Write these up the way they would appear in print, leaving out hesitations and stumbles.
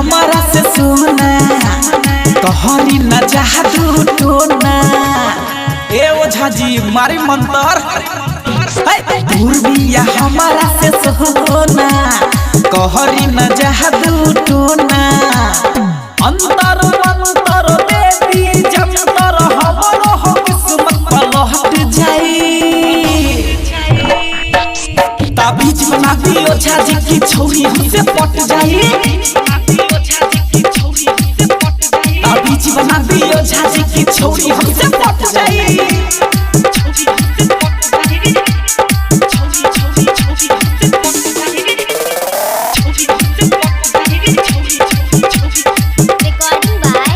हमारा से सोना, कहरी न जादू टोना। ए ओझा जी मारी मंतर, दूर बिया हमारा से सोना, कहरी न जादू टोना। अंतर मंतर देवी जंतर, हमरो हो किस्मत पलट जाई। ताबीज बना दियो झाजी की छौरी हमसे पट जाई। ताबीज बना दियो झाजी की छौरी हमसे पट जाई। Recording by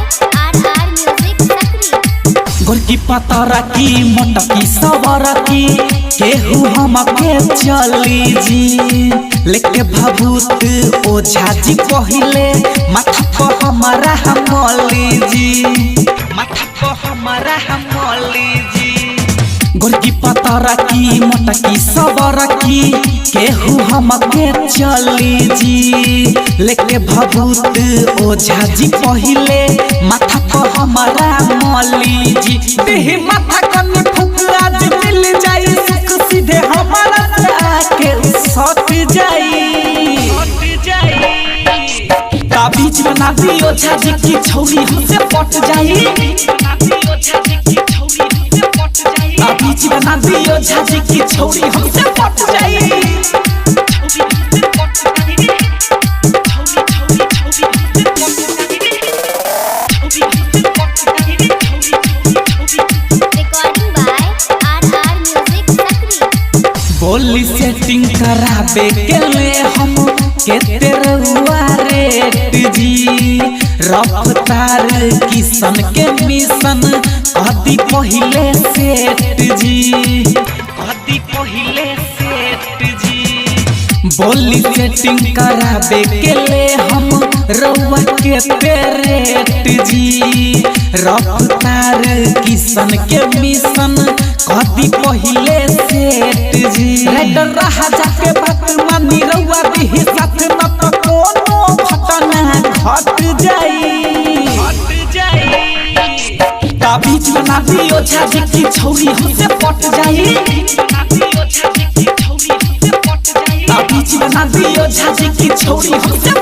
RR Music Sakri. गोरकी पतरा की मोटकी सबर की, केहू हमके चली जी। लेके भभूत ओझा जी पहिले माथा पर हमारा हमली जी, माथा पर हमारा हमली जी। गोरकी पतरा की मोटकी सबर की, केहू हमके चली जी। लेके भभूत ओझा जी पहिले माथा पर हमारा मली जी। देह माथा कनी फुकरा जी मिल जाई सुख, सीधे हमारा से आके सट जाई। ताबीज बना दियो झाजी की छौरी हमसे पट जाई। ताबीज बना दियो झाजी की छौरी हमसे पट जाई। Recording by RR Music Sakri. बोली सेटिंग कराबे के ले हम केते रउआ रेट जी। रफ्तार किसन के मिशन कदी पहिले सेट जी, कदी पहिले सेट जी। बोली सेटिंग कराबे के ले हम रउआ के रेट जी। रफ्तार किसन के मिशन कदी पहिले सेट जी। राइटर राजा के बात मानी रउआ दिही साथ, न त कोनो घटना घट जाई। ताबीज बना दियो झाजी की छौरी हमसे पट जाई। ताबीज बना दियो झाजी की छौरी हमसे